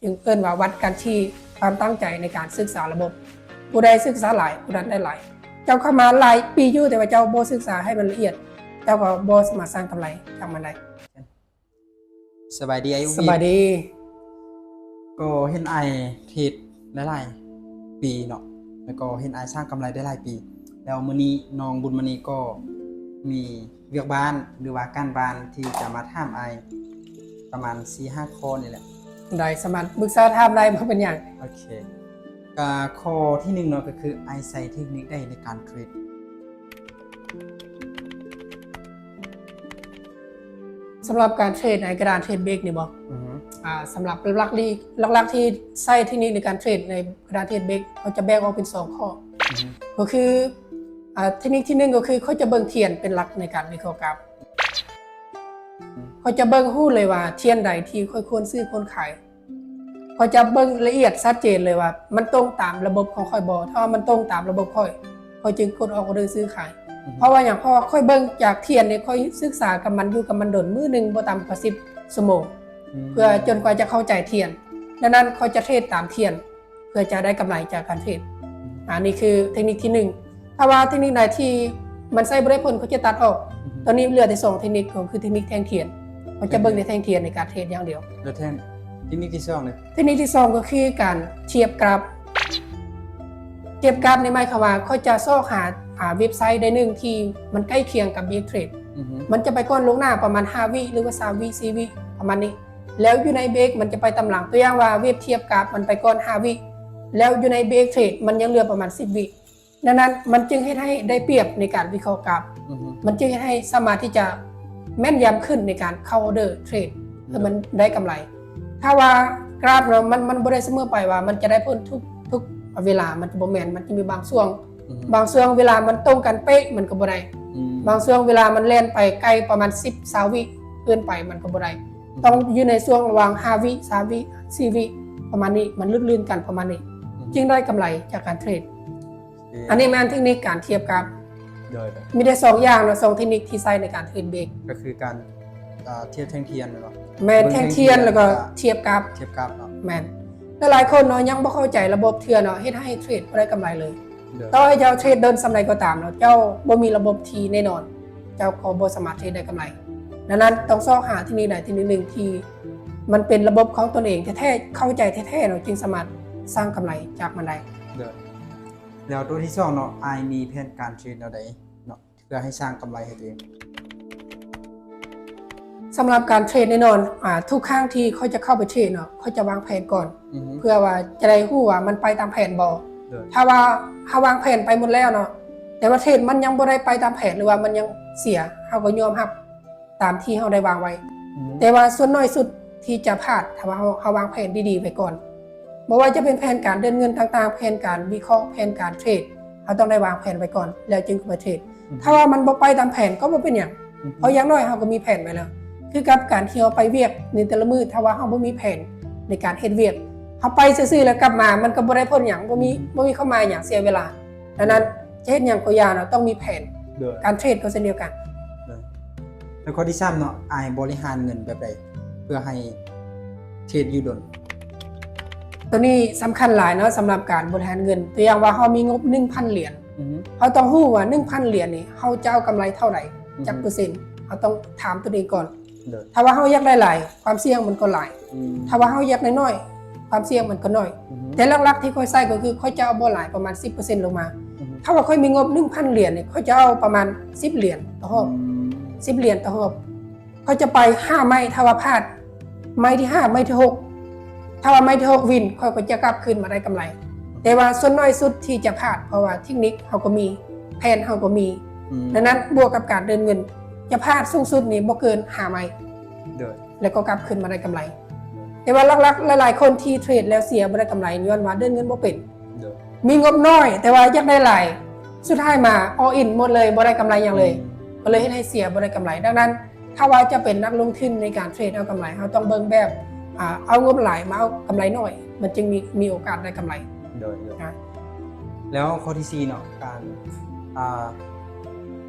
ຈຶ່ງເອີ້ນວ່າວັດກັນທີ່ຄວາມຕັ້ງໃຈໃນການສຶກສາລະບົບ. ຜູ້ໃດສຶກສາຫຼາຍ ຜູ້ນັ້ນໄດ້ຫຼາຍ. ເຈົ້າເຂົ້າມາຫຼາຍປີຢູ່ ແຕ່ວ່າເຈົ້າບໍ່ສຶກສາໃຫ້ມັນລະອຽດ ເຈົ້າກໍບໍ່ສາມາດສ້າງກຳໄລຈາກມັນໄດ້. ສະບາຍດີອ້າຍອຸງອິດ. ສະບາຍດີ. ກໍເຫັນອ້າຍເທຣດຫຼາຍໆປີເນາະ ແລ້ວກໍເຫັນອ້າຍສ້າງກຳໄລໄດ້ຫຼາຍປີ ແລ້ວມື້ນີ້ນ້ອງບຸນມະນີກໍມີວຽກບ້ານ ຫຼືວ່າການບ້ານທີ່ຈະມາຖາມອ້າຍປະມານສີ່ຫ້າຂໍ້ນີ້ແຫຼະ. ໄດ້ ສາມາດປຶກສາຖາມໄດ້ ບໍ່ເປັນຫຍັງ. ໂອເຄ ກໍຂໍ້ທີໜຶ່ງເນາະ ກໍຄືອ້າຍໃຊ້ເທັກນິກໃດໃນການເທຣດ? ສຳລັບການເທຣດໃນກະດານເທຣດເບຣກນີ້ບໍ? ອືຮຶ ອ່າ ສຳລັບຫຼັກໆ ທີ່ ຫຼັກໆ ທີ່ໃຊ້ເທັກນິກໃນການເທຣດໃນກະດານເທຣດເບຣກ ເຮົາຈະແບ່ງອອກເປັນສອງຂໍ້. ອືຮຶ ກໍຄື ອ່າ ເທັກນິກທີໜຶ່ງ ກໍຄືຂ້ອຍຈະເບິ່ງທຽນເປັນຫຼັກໃນການວິເຄາະກາບ. ອືມ ຂ້ອຍຈະເບິ່ງຮູ້ເລີຍວ່າທຽນໃດທີ່ຂ້ອຍຄວນຊື້ຄວນຂາຍ. ຂ້ອຍຈະເບິ່ງລະອຽດຊັດເຈນເລີຍວ່າມັນຕົງຕາມລະບົບຂອງຂ້ອຍບໍ່. ຖ້າວ່າມັນຕົງຕາມລະບົບຂ້ອຍ ຂ້ອຍຈຶ່ງກົດອອກອໍເດີຊື້ຂາຍ. ອືຮຶ ເພາະວ່າຫຍັງ? ເພາະວ່າຂ້ອຍເບິ່ງຈາກທຽນນີ້ ຂ້ອຍສຶກສາກັບມັນ ຢູ່ກັບມັນດົນ ມື້ໜຶ່ງບໍ່ຕ່ຳກວ່າສິບຊົ່ວໂມງ. ອືມ ເພື່ອຈົນກວ່າຈະເຂົ້າໃຈທຽນ. ດັ່ງນັ້ນ ຂ້ອຍຈະເທຣດຕາມທຽນ ເພື່ອຈະໄດ້ກຳໄລຈາກການເທຣດ. ອືມ ອັນນີ້ຄືເທັກນິກທີໜຶ່ງ. ຖ້າວ່າເທັກນິກໃດທີ່ມັນໃຊ້ບໍ່ໄດ້ຜົນ ເຂົາຈະຕັດອອກ. ອືຮຶ ຕອນນີ້ເຫຼືອແຕ່ສອງເທັກນິກ ກໍຄືເທັກນິກແທ່ງທຽນ. ເຂົາຈະເບິ່ງແຕ່ແທ່ງທຽນໃນການເທຣດຢ່າງດຽວ. ແລ້ວແທ່ງ ເທັກນິກທີສອງເລີຍ? ເທັກນິກທີສອງ ກໍຄືການທຽບກຣາຟ. ທຽບກຣາຟນີ້ໝາຍຄວາມວ່າ ຂ້ອຍຈະຊອກຫາ ອາ ເວັບໄຊໃດໜຶ່ງທີ່ມັນໃກ້ຄຽງກັບ BXTrade. ອືຮຶ ມັນຈະໄປກ່ອນລ່ວງໜ້າປະມານຫ້າວິ ຫຼືວ່າຊາວວິ ສີ່ວິ ປະມານນີ້. ແລ້ວຢູ່ໃນ BX ມັນຈະໄປຕາມຫຼັງ. ຕົວຢ່າງວ່າ ເວັບທຽບກຣາຟມັນໄປກ່ອນຫ້າວິ ແລ້ວຢູ່ໃນ BXTrade ມັນຍັງເຫຼືອປະມານສິບວິ. ດັ່ງນັ້ນ ມັນຈຶ່ງເຮັດໃຫ້ໄດ້ປຽບໃນການວິເຄາະກຣາຟ. ອືຮຶ ມັນຈຶ່ງເຮັດໃຫ້ສາມາດທີ່ຈະແມ່ນຢຳຂຶ້ນໃນການເຂົ້າອໍເດີເທຣດ ເພື່ອມັນໄດ້ກຳໄລ. ຖ້າວ່າກຣາຟເນາະ ມັນ ມັນບໍ່ໄດ້ສະເໝີໄປວ່າມັນຈະໄດ້ຜົນທຸກ ທຸກເວລາ ມັນຈະບໍ່ແມ່ນ. ມັນຈະມີບາງຊ່ວງ ອືຮຶ ບາງຊ່ວງເວລາມັນຕົງກັນເປະ ມັນກໍບໍ່ໄດ້. ອືມ ບາງຊ່ວງເວລາມັນແລ່ນໄປໄກປະມານສິບ ຊາວວິເກີນໄປ ມັນກໍບໍ່ໄດ້. ອືຮຶ ຕ້ອງຢູ່ໃນຊ່ວງລະຫວ່າງຫ້າວິ ສາມວິ ສີ່ວິ ປະມານນີ້ ມັນຫຼຸດລື່ນກັນປະມານນີ້ ອືຮຶ ຈຶ່ງໄດ້ກຳໄລຈາກການເທຣດ. ໂອເຄ ອັນນີ້ແມ່ນເທັກນິກການທຽບກຣາຟ. ໂດຍ ໂດຍ ມີແຕ່ສອງຢ່າງເນາະ ສອງເທັກນິກທີ່ໃຊ້ໃນການເທຣດເບຣກ ກໍຄືການ ອ່າ ທຽບແທ່ງທຽນແມ່ນບໍ່? ແມ່ນ ເທບແທ່ງທຽນ ແທ່ງທຽນ ແລ້ວກໍທຽບກຣາຟ. ທຽບກຣາຟເນາະ. ແມ່ນ ຫຼາຍໆຄົນເນາະ ຍັງບໍ່ເຂົ້າໃຈລະບົບເທື່ອເນາະ ເຮັດໃຫ້ເທຣດບໍ່ໄດ້ກຳໄລເລີຍ. ໂດຍ ຕໍ່ໃຫ້ເຈົ້າເທຣດດົນສ່ຳໃດກໍຕາມເນາະ ເຈົ້າບໍ່ມີລະບົບທີ່ແນ່ນອນ ເຈົ້າກໍບໍ່ສາມາດເທຣດໄດ້ກຳໄລ. ດັ່ງນັ້ນ ຕ້ອງຊອກຫາເທັກນິກໃດເທັກນິກໜຶ່ງທີ່ມັນເປັນລະບົບຂອງຕົນເອງແທ້ໆ ເຂົ້າໃຈແທ້ໆເນາະ ຈຶ່ງສາມາດສ້າງກຳໄລຈາກມັນໄດ້. ໂດຍ ແລ້ວຕົວທີສອງເນາະ ອ້າຍມີແຜນການເທຣດແນວໃດເນາະ ເພື່ອໃຫ້ສ້າງກຳໄລໃຫ້ຕົວເອງ? ສຳລັບການເທຣດແນ່ນອນ ອາ ທຸກຄັ້ງທີ່ຂ້ອຍຈະເຂົ້າໄປເທຣດເນາະ ຂ້ອຍຈະວາງແຜນກ່ອນ. ອືຮຶ ເພື່ອວ່າຈະໄດ້ຮູ້ວ່າມັນໄປຕາມແຜນບໍ່. ໂດຍ ຖ້າວ່າເຮົາວາງແຜນໄປໝົດແລ້ວເນາະ ແຕ່ວ່າເທຣດມັນຍັງບໍ່ໄດ້ໄປຕາມແຜນ ຫຼືວ່າມັນຍັງເສຍ ເຮົາກໍຍອມຮັບຕາມທີ່ເຮົາໄດ້ວາງໄວ້. ອືມ ແຕ່ວ່າສ່ວນໜ້ອຍສຸດທີ່ຈະພາດ ຖ້າວ່າເຮົາ ເຮົາວາງແຜນດີໆໄວ້ກ່ອນ. ບໍ່ວ່າຈະເປັນແຜນການເດີນເງິນຕ່າງໆ ແຜນການວິເຄາະ ແຜນການເທຣດ ເຮົາຕ້ອງໄດ້ວາງແຜນໄວ້ກ່ອນ ແລ້ວຈຶ່ງໄປເທຣດ. ອືມ ຖ້າວ່າມັນບໍ່ໄປຕາມແຜນກໍບໍ່ເປັນຫຍັງ. ອືມ ເພາະຢ່າງໜ້ອຍເຮົາກໍມີແຜນໄວ້ແລ້ວ. ຄືກັບການທີ່ເຮົາໄປວຽກໃນແຕ່ລະມື້ ຖ້າວ່າເຮົາບໍ່ມີແຜນໃນການເຮັດວຽກ ເຮົາໄປຊື່ໆແລ້ວກັບມາ ມັນກໍບໍ່ໄດ້ຜົນຫຍັງ ບໍ່ມີ ອືມ ບໍ່ມີຄວາມໝາຍຫຍັງ ເສຍເວລາ. ດັ່ງນັ້ນ ຈະເຮັດຫຍັງກໍຢ່າເນາະ ຕ້ອງມີແຜນ. ໂດຍ ການເທຣດກໍເຊັ່ນດຽວກັນ. ໂດຍ ແລ້ວຂໍ້ທີສາມເນາະ ອ້າຍບໍລິຫານເງິນແບບໃດ ເພື່ອໃຫ້ເທຣດຢູ່ດົນ? ຕົວນີ້ສຳຄັນຫຼາຍເນາະ ສຳລັບການບໍລິຫານເງິນ. ຕົວຢ່າງວ່າເຮົາມີງົບໜຶ່ງພັນຫຼຽນ. ອືຮຶ ເຮົາຕ້ອງຮູ້ວ່າໜຶ່ງພັນຫຼຽນນີ້ ເຮົາຈະເອົາກຳໄລເທົ່າໃດ ອືຮຶ ຈັກເປີເຊັນ ເຮົາຕ້ອງຖາມຕົນເອງກ່ອນ. ໂດຍ ຖ້າວ່າເຮົາຢາກໄດ້ຫຼາຍ ຄວາມສ່ຽງມັນກໍຫຼາຍ. ອືມ ຖ້າວ່າເຮົາຢາກໄດ້ໜ້ອຍ ຄວາມສ່ຽງມັນກໍໜ້ອຍ. ອືຮຶ ແຕ່ຫຼັກໆທີ່ຂ້ອຍໃຊ້ກໍຄືຂ້ອຍຈະເອົາບໍ່ຫຼາຍ ປະມານສິບເປີເຊັນລົງມາ. ອືຮຶ ຖ້າວ່າຂ້ອຍມີງົບໜຶ່ງພັນຫຼຽນນີ້ ຂ້ອຍຈະເອົາປະມານສິບຫຼຽນຕໍ່ຮອບ. ອືມ ສິບຫຼຽນຕໍ່ຮອບ. ຂ້ອຍຈະໄປຫ້າໄມ້ ຖ້າວ່າພາດໄມ້ທີຫ້າ ໄມ້ທີຫົກ ຖ້າວ່າໄມ້ທີຫົກວິນ ຂ້ອຍກໍຈະກັບຄືນມາໄດ້ກຳໄລ. ແຕ່ວ່າສ່ວນໜ້ອຍສຸດທີ່ຈະພາດ ເພາະວ່າເທັກນິກເຮົາກໍມີ ແຜນເຮົາກໍມີ. ອືມ ດັ່ງນັ້ນ ບວກກັບການເດີນເງິນ ຈະພາດສູງສຸດນີ້ບໍ່ເກີນຫ້າໄມ້. ໂດຍ ແລ້ວກໍກັບຄືນມາໄດ້ກຳໄລ. ໂດຍ ແຕ່ວ່າຫຼັກໆ ຫຼາຍໆຄົນທີ່ເທຣດແລ້ວເສຍ ບໍ່ໄດ້ກຳໄລ ຍ້ອນວ່າເດີນເງິນບໍ່ເປັນ. ໂດຍ ມີງົບໜ້ອຍ ແຕ່ວ່າຢາກໄດ້ຫຼາຍ ສຸດທ້າຍມາ all in ໝົດເລີຍ ບໍ່ໄດ້ກຳໄລຫຍັງເລີຍ. ອືມ ກໍເລີຍເຮັດໃຫ້ເສຍ ບໍ່ໄດ້ກຳໄລ. ດັ່ງນັ້ນ ຖ້າວ່າຈະເປັນນັກລົງທຶນໃນການເທຣດເອົາກຳໄລ ເຮົາຕ້ອງເບິ່ງແບບ ອ່າ ເອົາງົບຫຼາຍມາເອົາກຳໄລໜ້ອຍ ມັນຈຶ່ງມີ ມີໂອກາດໄດ້ກຳໄລ. ໂດຍ ໂດຍ ນະ ແລ້ວຂໍ້ທີສີ່ເນາະ ການ ອ່າ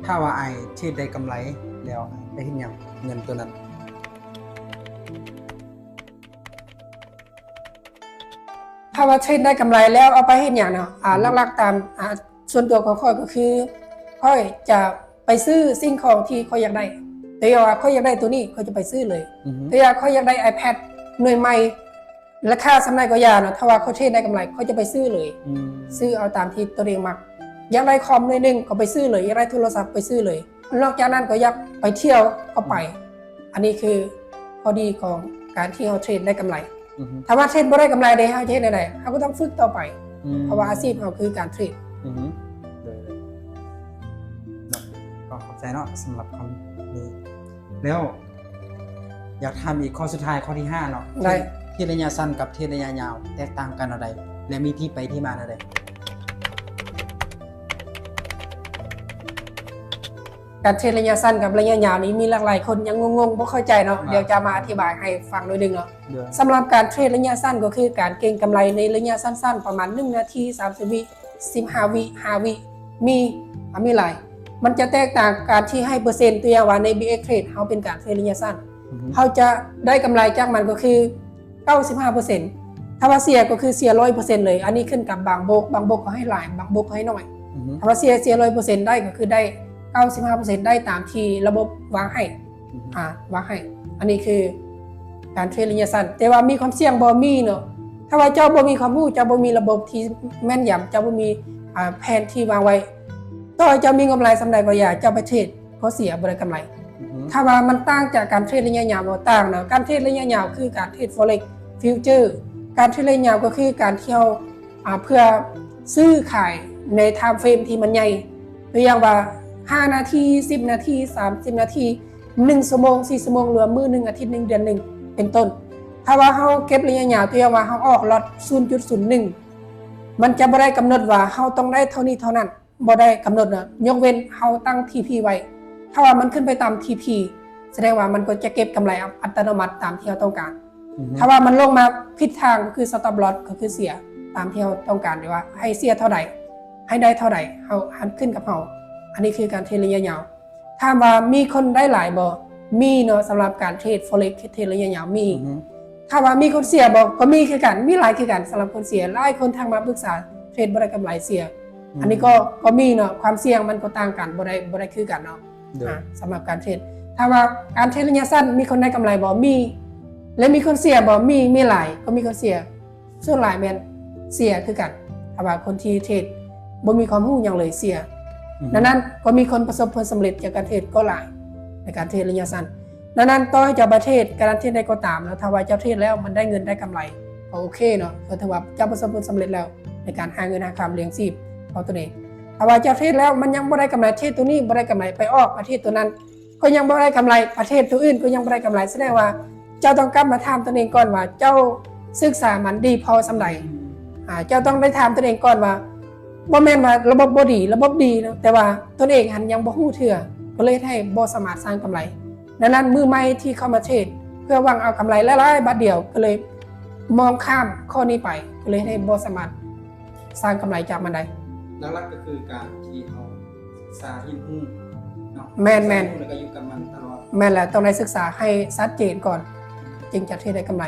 ຖ້າວ່າອ້າຍເທຣດໄດ້ກຳໄລແລ້ວ ໄປເຮັດຫຍັງເງິນຕົວນັ້ນ? ຖ້າວ່າເທຣດໄດ້ກຳໄລແລ້ວເອົາໄປເຮັດຫຍັງເນາະ? ອ່າ ອືມ ຫຼັກໆຕາມ ອ່າ ສ່ວນຕົວຂອງຂ້ອຍກໍຄື ຂ້ອຍຈະໄປຊື້ສິ່ງຂອງທີ່ຂ້ອຍຢາກໄດ້. ຕົວຢ່າງວ່າຂ້ອຍຢາກໄດ້ຕົວນີ້ ຂ້ອຍຈະໄປຊື້ເລີຍ. ອືຮຶ ຕົວຢ່າງຂ້ອຍຢາກໄດ້ iPad ໜ່ວຍໃໝ່ ລາຄາສ່ຳໃດກໍຢ່າເນາະ, ຖ້າວ່າຂ້ອຍເທຣດໄດ້ກຳໄລ ຂ້ອຍຈະໄປຊື້ເລີຍ. ອືມ ຊື້ເອົາຕາມທີ່ຕົວເອງມັກ. ຢາກໄດ້ຄອມໜ່ວຍໜຶ່ງ ກໍໄປຊື້ເລີຍ, ຢາກໄດ້ໂທລະສັບ ໄປຊື້ເລີຍ. ນອກຈາກນັ້ນກໍຢາກໄປທ່ຽວ ກໍໄປ. ອືມ ອັນນີ້ຄືຂໍ້ດີຂອງການທີ່ເຮົາເທຣດໄດ້ກຳໄລ. ອືຮຶ ຖ້າວ່າເທຣດບໍ່ໄດ້ກຳໄລເດ້ ເຮົາຈະເຮັດແນວໃດ? ເຮົາກໍຕ້ອງຝຶກຕໍ່ໄປ. ອືມ ເພາະວ່າອາຊີບເຮົາຄືການເທຣດ. ອືຮຶ ໂດຍ ເນາະ ກໍຂອບໃຈເນາະ ສຳລັບຄຳນີ້. ແລ້ວຢາກຖາມອີກຂໍ້ສຸດທ້າຍ ຂໍ້ທີຫ້າເນາະ. ໄດ້. ເທຣດໄລຍະສັ້ນກັບເທຣດໄລຍະຍາວແຕກຕ່າງກັນແນວໃດ ແລະ ມີທີ່ໄປທີ່ມາແນວໃດ? ການເທຣດໄລຍະສັ້ນກັບໄລຍະຍາວນີ້ ມີຫຼາກຫຼາຍຄົນຍັງງົງໆ ບໍ່ເຂົ້າໃຈເນາະ. ອ່າ ດຽວຈະມາອະທິບາຍໃຫ້ຟັງໜ້ອຍໜຶ່ງເນາະ. ໂດຍ. ສຳລັບການເທຣດໄລຍະສັ້ນ ກໍຄືການເກັງກຳໄລໃນໄລຍະສັ້ນໆ ປະມານໜຶ່ງນາທີ ສາມສິບວິ ສິບຫ້າວິ ຫ້າວິ ມີ ອ່າ ມີຫຼາຍ. ມັນຈະແຕກຕ່າງການທີ່ໃຫ້ເປີເຊັນ, ຕົວຢ່າງວ່າໃນ BX Trade ເຮົາເປັນການເທຣດໄລຍະສັ້ນ ອືຮຶ ເຮົາຈະໄດ້ກຳໄລຈາກມັນກໍຄື ເກົ້າສິບຫ້າເປີເຊັນ. ຖ້າວ່າເສຍກໍຄືເສຍຮ້ອຍເປີເຊັນເລີຍ. ອັນນີ້ຂຶ້ນກັບບາງໂບກ, ບາງໂບກກໍໃຫ້ຫຼາຍ, ບາງໂບກກໍໃຫ້ໜ້ອຍ. ອືຮຶ ຖ້າວ່າເສຍ ເສຍຮ້ອຍເປີເຊັນໄດ້ ກໍຄືໄດ້ເກົ້າສິບຫ້າເປີເຊັນ ໄດ້ຕາມທີ່ລະບົບວາງໃຫ້. ອືຮຶ ອ່າ ວາງໃຫ້. ອັນນີ້ຄືການເທຣດໄລຍະສັ້ນ. ແຕ່ວ່າມີຄວາມສ່ຽງບໍ່? ມີເນາະ. ຖ້າວ່າເຈົ້າບໍ່ມີຄວາມຮູ້, ເຈົ້າບໍ່ມີລະບົບທີ່ແມ່ນຢຳ, ເຈົ້າບໍ່ມີ ອ່າ ແຜນທີ່ວາງໄວ້, ຕໍ່ໃຫ້ເຈົ້າມີງົບຫຼາຍສ່ຳໃດກໍຢ່າ, ເຈົ້າໄປເທຣດ ກໍເສຍ ບໍ່ໄດ້ກຳໄລ. ອືຮຶ ຖ້າວ່າມັນຕ່າງຈາກການເທຣດໄລຍະຍາວບໍ່? ຕ່າງເນາະ. ການເທຣດໄລຍະຍາວຄືການເທຣດ Forex Future. ການເທຣດໄລຍະຍາວກໍຄືການທີ່ເຮົາ ອ່າ ເພື່ອຊື້ຂາຍໃນ time frame ທີ່ມັນໃຫຍ່. ຕົວຢ່າງວ່າ ຫ້ານາທີ, ສິບນາທີ, ສາມສິບນາທີ, ໜຶ່ງຊົ່ວໂມງ, ສີ່ຊົ່ວໂມງ, ຫຼືວ່າມື້ໜຶ່ງ, ອາທິດໜຶ່ງ, ເດືອນໜຶ່ງ ເປັນຕົ້ນ. ຖ້າວ່າເຮົາເກັບໄລຍະຍາວ, ຕົວຢ່າງວ່າເຮົາອອກລັອດ ສູນຈຸດສູນໜຶ່ງ ມັນຈະບໍ່ໄດ້ກຳນົດວ່າເຮົາຕ້ອງໄດ້ເທົ່ານີ້ເທົ່ານັ້ນ. ບໍ່ໄດ້ກຳນົດເນາະ, ຍົກເວັ້ນເຮົາຕັ້ງ TP ໄວ້. ຖ້າວ່າມັນຂຶ້ນໄປຕາມ TP ສະແດງວ່າມັນກໍຈະເກັບກຳໄລອັດຕະໂນມັດຕາມທີ່ເຮົາຕ້ອງການ. ອືຮຶ ຖ້າວ່າມັນລົງມາຜິດທາງ ກໍຄື stop loss ກໍຄືເສຍຕາມທີ່ເຮົາຕ້ອງການ, ຫຼືວ່າໃຫ້ເສຍເທົ່າໃດ ໃຫ້ໄດ້ເທົ່າໃດ ເຮົາ ມັນຂຶ້ນກັບເຮົາ. ອັນນີ້ຄືການເທຣດໄລຍະຍາວ. ຖາມວ່າມີຄົນໄດ້ຫຼາຍບໍ່? ມີເນາະ, ສຳລັບການເທຣດ Forex ເທຣດໄລຍະຍາວມີ. ອືຮຶ ຖາມວ່າມີຄົນເສຍບໍ່? ກໍມີຄືກັນ, ມີຫຼາຍຄືກັນ. ສຳລັບຄົນເສຍ, ຫຼາຍຄົນທັກມາປຶກສາເທຣດບໍ່ໄດ້ກຳໄລເສຍ. ອືມ ອັນນີ້ກໍ ກໍມີເນາະ, ຄວາມສ່ຽງມັນກໍຕ່າງກັນ, ບໍ່ໄດ້ ບໍ່ໄດ້ຄືກັນເນາະ. ໂດຍ ອ່າ ສຳລັບການເທຣດ, ຖາມວ່າການເທຣດໄລຍະສັ້ນມີຄົນໄດ້ກຳໄລບໍ່? ມີ. ແລະ ມີຄົນເສຍບໍ່? ມີ, ມີຫຼາຍ, ກໍມີຄົນເສຍ. ສ່ວນຫຼາຍແມ່ນເສຍຄືກັນ. ຖ້າວ່າຄົນທີ່ເທຣດບໍ່ມີຄວາມຮູ້ຫຍັງເລີຍ ເສຍ. ອືຮຶ ດັ່ງນັ້ນກໍມີຄົນປະສົບຜົນສຳເລັດຈາກການເທຣດກໍຫຼາຍ ໃນການເທຣດໄລຍະສັ້ນ. ດັ່ງນັ້ນ ຕໍ່ໃຫ້ເຈົ້າໄປເທຣດ ການເທຣດໃດກໍຕາມເນາະ, ຖ້າວ່າເຈົ້າເທຣດແລ້ວມັນໄດ້ເງິນໄດ້ກຳໄລ ກໍໂອເຄເນາະ, ກໍຖືວ່າເຈົ້າປະສົບຜົນສຳເລັດແລ້ວ ໃນການຫາເງິນຫາຄຳລ້ຽງຊີບຂອງຕົນເອງ. ຖ້າວ່າເຈົ້າເທຣດແລ້ວມັນຍັງບໍ່ໄດ້ກຳໄລ, ເທຣດຕົວນີ້ບໍ່ໄດ້ກຳໄລ, ໄປອອກປະເທດຕົວນັ້ນ ກໍຍັງບໍ່ໄດ້ກຳໄລ, ປະເທດຕົວອື່ນກໍຍັງບໍ່ໄດ້ກຳໄລ, ສະແດງວ່າເຈົ້າຕ້ອງກັບມາຖາມຕົນເອງກ່ອນວ່າ ເຈົ້າສຶກສາມັນດີພໍສ່ຳໃດ. ອືມ ອ່າ ເຈົ້າຕ້ອງໄດ້ຖາມຕົນເອງກ່ອນວ່າ ບໍ່ແມ່ນວ່າລະບົບບໍ່ດີ, ລະບົບດີເນາະ, ແຕ່ວ່າຕົນເອງຫັ້ນຍັງບໍ່ຮູ້ເທື່ອ, ກໍເລີຍເຮັດໃຫ້ບໍ່ສາມາດສ້າງກຳໄລ. ດັ່ງນັ້ນ ມືໃໝ່ທີ່ເຂົ້າມາເທຣດ ເພື່ອຫວັງເອົາກຳໄລຫຼາຍໆບາດດຽວ, ກໍເລີຍມອງຂ້າມຂໍ້ນີ້ໄປ, ກໍເລີຍເຮັດໃຫ້ບໍ່ສາມາດ ສ້າງກຳໄລຈາກມັນໄດ້. ຫຼັກໆກໍຄືການທີ່ເຮົາສຶກສາຮຽນຮູ້ເນາະ. ແມ່ນໆ ແລ້ວກໍຢູ່ກັບມັນຕະຫຼອດ. ແມ່ນແລ້ວ, ຕ້ອງໄດ້ສຶກສາໃຫ້ຊັດເຈນກ່ອນ ຈຶ່ງຈະເຮັດໄດ້ກຳໄລ.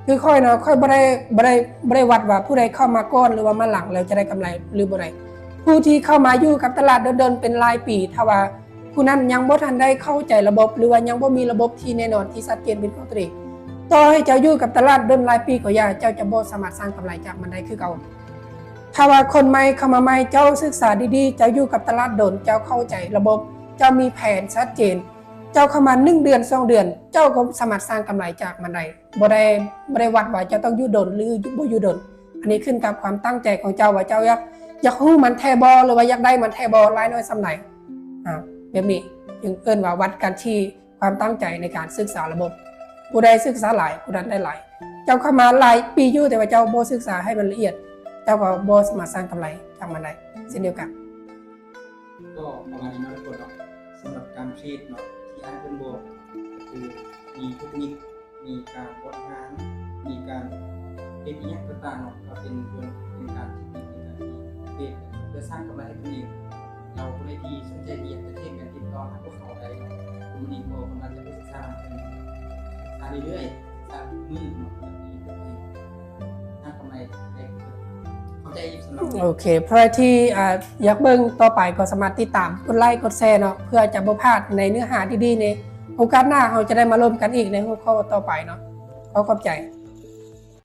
ຄືຂ້ອຍເນາະ, ຂ້ອຍບໍ່ໄດ້ ບໍ່ໄດ້ ບໍ່ໄດ້ວັດວ່າຜູ້ໃດເຂົ້າມາກ່ອນ ຫຼືວ່າມາຫຼັງແລ້ວຈະໄດ້ກຳໄລ ຫຼືບໍ່ໄດ້. ຜູ້ທີ່ເຂົ້າມາຢູ່ກັບຕະຫຼາດດົນໆ ເປັນຫຼາຍປີ, ຖ້າວ່າ ຜູ້ນັ້ນຍັງບໍ່ທັນໄດ້ເຂົ້າໃຈລະບົບ ຫຼືວ່າຍັງບໍ່ມີລະບົບທີ່ແນ່ນອນ ທີ່ຊັດເຈນເປັນຂອງຕົນເອງ. ຕໍ່ໃຫ້ເຈົ້າຢູ່ກັບຕະຫຼາດດົນຫຼາຍປີກໍຢ່າ, ເຈົ້າຈະບໍ່ສາມາດສ້າງກຳໄລຈາກມັນໄດ້ຄືເກົ່າ. ຖ້າວ່າຄົນໃໝ່ເຂົ້າມາໃໝ່, ເຈົ້າສຶກສາດີໆ, ເຈົ້າຢູ່ກັບຕະຫຼາດດົນ, ເຈົ້າເຂົ້າໃຈລະບົບ, ເຈົ້າມີແຜນຊັດເຈນ, ເຈົ້າເຂົ້າມາໜຶ່ງເດືອນ, ສອງເດືອນ, ເຈົ້າກໍສາມາດສ້າງກຳໄລຈາກມັນໄດ້. ບໍ່ໄດ້ ບໍ່ໄດ້ວັດວ່າເຈົ້າຕ້ອງຢູ່ດົນ ຫຼື ບໍ່ຢູ່ດົນ. ອັນນີ້ຂຶ້ນກັບຄວາມຕັ້ງໃຈຂອງເຈົ້າວ່າເຈົ້າຢາກ ຢາກຮູ້ມັນແທ້ບໍ່ ຫຼືວ່າຢາກໄດ້ມັນແທ້ບໍ່ ຫຼາຍໜ້ອຍສ່ຳໃດ. ອ່າ ແບບນີ້ຈຶ່ງເອີ້ນວ່າວັດກັນທີ່ຄວາມຕັ້ງໃຈໃນການສຶກສາລະບົບ. ຜູ້ໃດສຶກສາຫຼາຍ ຜູ້ນັ້ນໄດ້ຫຼາຍ. ເຈົ້າເຂົ້າມາຫຼາຍປີຢູ່ ແຕ່ວ່າເຈົ້າບໍ່ສຶກສາໃຫ້ມັນລະອຽດ ເຈົ້າກໍບໍ່ສາມາດສ້າງກຳໄລຈາກມັນໄດ້ເຊັ່ນດຽວກັນ. ກໍປະມານນີ້ເນາະທຸກຄົນເນາະ ສຳລັບການເທຣດເນາະ ທີ່ອ້າຍເພິ່ນບອກ ກໍຄືມີເທັກນິກ ມີການບໍລິຫານ ມີການເຮັດອີ່ຫຍັງຕ່າງໆເນາະ ກໍເປັນ ເປັນ ເປັນການເທັກນິກໃນການທີ່ເຮັດເພື່ອສ້າງກຳໄລໃຫ້ຕົນເອງ. ແລ້ວຜູ້ໃດທີ່ສົນໃຈທີ່ຢາກຈະເທຣດ ກໍຕິດຕໍ່ຫາພວກເຂົາໄດ້ເນາະ. ມື້ນີ້ກໍກຳລັງຈະໄປສຶກສານຳເພິ່ນ ສຶກສາເລື້ອຍໆ ສຶກສາທຸກມື້ເນາະ ແບບນີ້ກໍຊິສ້າງກຳໄລ ໂອເຄ ໃຜທີ່ ອ່າ ຢາກເບິ່ງຕໍ່ໄປກໍສາມາດຕິດຕາມ ກົດໄລ ກົດແຊເນາະ ເພື່ອຈະບໍ່ພາດໃນເນື້ອຫາດີໆນີ້. ໂອກາດໜ້າເຮົາຈະໄດ້ມາລົມກັນອີກໃນຫົວຂໍ້ຕໍ່ໄປເນາະ. ຂໍຂອບໃຈ.